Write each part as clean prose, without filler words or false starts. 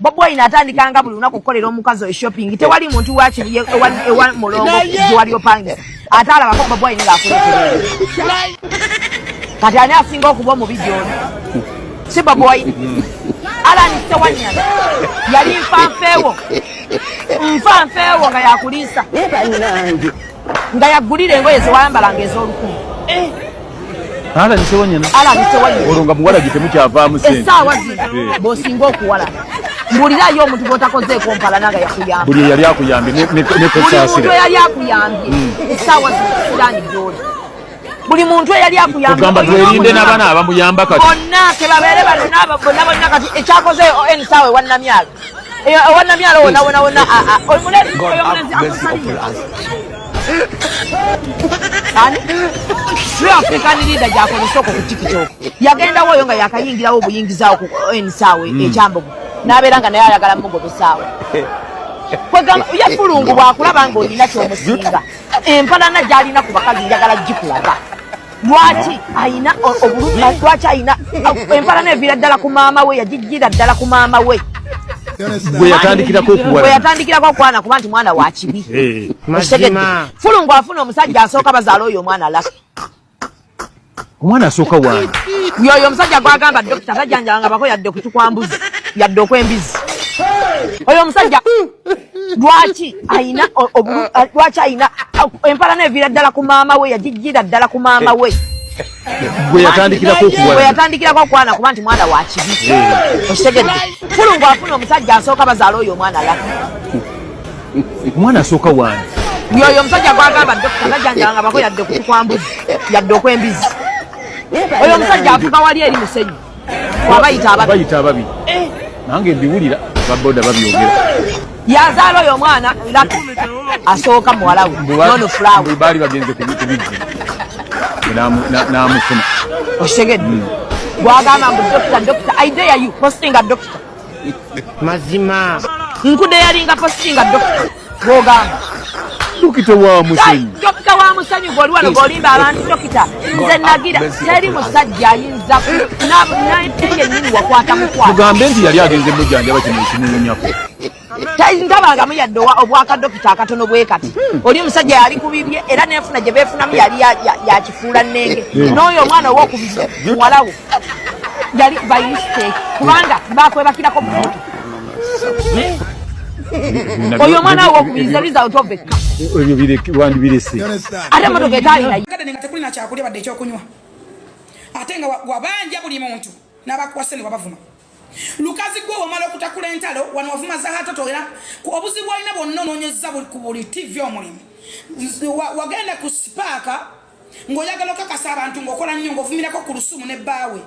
Bobi Wine atandikanga buli lunaku okukolera omukazi oyo shopping. Tewali muntu wakiri ewa mulongo gyewali opangisa ate alabako Bobi Wine ng'akuleetera. Kati ani asinga okuba omubi gy'oli? Si Bobi Wine? Alan Ssewanyana yali nfanfeewo, nfanfeewo nga yakuliisa, nga yagulira engoye zewayambalanga ez'olukumi. Alan Ssewanyana. Alan Ssewanyana. Olwo nga muwala gye temukyavaamu ssente. Essaawa zino bw'osinga okuwalana, mbuulirayo omuntu gw'otakozeeko mpalana nga yakuyamba. Buli eyali akuyambye ne Buli muntu kusaasira. eyali akuyambye, essaawa zino kisiraani gy'oli. Buli muntu eyali akuyambye, Kugamba olina twerinde omutima. n'abaana abamuyamba kati. Bonna kebabeere bano n'abo bonna bonna. Kati ekyakoze en saawa ewa Namyalo, ewa Namyalo wonna wonna wonna, omulenzi oyo, omulenzi akusalira ani? True African Leader gyakozesa okwo ku TikTok. Yagendawo oyo nga yakayingirawo obuyingizaawo ku ensaawe ekyambogo, n'abeera nga naye ayagala mugobesaawo. Kwegamba ye fulungu bw'akulaba ng'olina ky'omusinga, empalana gy'alina ku bakazi njagala gikulaga. Lwaki ayina obulumi? Lwaki ayina empalana? Eviira ddala ku maama we, yagijjira ddala ku maama we. Gwe yatandikirako Gwe okuwalana. yatandikirako okwana, kuba nti mwana wa kibi. Okitegedde? Fulungu afuna omusajja asooka, bazaala oyo omwana Lucky. Omwana asooka wange. Yoyo omusajja gwagamba dokita tajanjabanga bako yadde okutukwambuzi yadde okwembizi. Oyo omusajja lwaki ayina lwaki ayina empalana? Eviira ddala ku maama we, yagijjira ddala ku maama we. Gwe yatandikirako Gwe okuwalana. yatandikirako okwana, kuba nti mwana wa kibi. Okitegedde? Fulungu afuna omusajja asooka, bazaala oyo omwana Lucky. Omwana asooka wange. Yoyo omusajja gwagamba dokita tajanjabanga bako yadde okutukwambuzi yadde okwembizi. Oyo omusajja avuga wali eri musenyu wabayita ababi. Bayita ababi, nange mbiwulira, baboda babyogera. Yazaala oyo omwana Lucky asooka, muwala we nono Fulawe. Mbu baali bagenze ku bijji n'amufuna. Okitegedde? Gwagamba mbu dokita, dokita, I dare you, postinga dokita. Mazima. Nkudde yalinga postinga dokita gwogamba. Dokita wa musenyu. Dokita wa musenyu, gwoli wano gwolimba abantu. Dokita nze nagira teri musajja ayinza naye yennyini wakwata mukwata. Tugambe nti yali agenze mujjanjaba kino ekimuwunyako. Ntabangamu yadde obwakadokita akatono bwe kati. Oli omusajja yali ku bibye, era nenfuna gye beefunamu yali yakifuula nnenge. N'oyo omwana owokubiri muwalawo yali by mistake, kubanga bakwebakirako mu motoka. Oyo omwana owokubiri, the result of it. Ebyo wandibirese. Ate emotoka etaalina. Gadde nga tekulina kyakulya badde ekyokunywa, ate nga wabanja buli muntu n'abakuwase ne wabavuma. Lukazi gwe wamala okutakula entalo wano, wavuma Zahatoto, era obuzibu alina bwonna onoonyeza ku buli TV omulimu. Wagenda ku Sipaaka ng'oyagala okakasa abantu ng'okola nnyo, ng'ovumirako ku lusumu ne bbaawe,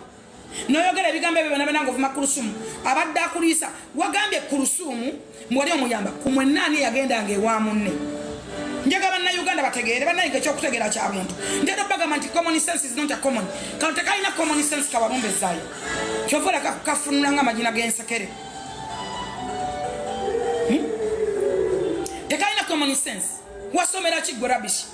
n'oyogera ebigambo ebyo byonna byonna ng'ovuma ku lusumu abadde akuliisa. Wagambye ku lusumu mwali omuyamba ku mwenna. Ani eyagendanga ewa munne? Njagala Bannayuganda bategeere. Bannayinga ekyokutegeera kya buntu. Ntera bagamba nti common sense is not a common. Kano tekalina common sense, kawalumbe zaayo. Kyova olaba kafunula nga amagina g'ensekere. Tekalina common sense. Wasomera ki gwe rubbish?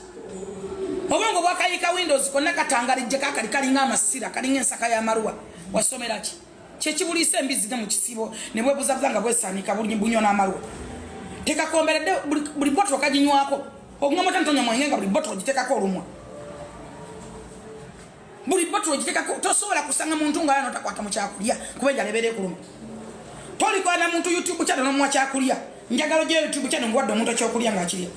Obwongo bwakayiika windows konna katangalijje, kakali kalinga amasira, kalinga ensaka y'amaluwa. Wasomera ki? Kyekibuliisa embizzi ne mu kisibo ne bwebuzabuza nga bwesaanika bunywa n'amaluwa. Tekakomberedde buli bottle kaginywako. Ogunga ntonya mwenge nga buli bottle ogitekako olumwa, buli bottle ogitekako. Tosobola kusanga muntu nga yana otakwata mu kyakulya, kuba enjala ebeera ekuluma. Tolikola na muntu YouTube channel nomuwa kyakulya. Njagala ogye YouTube channel nguwadde omuntu ekyokulya ng'akirya.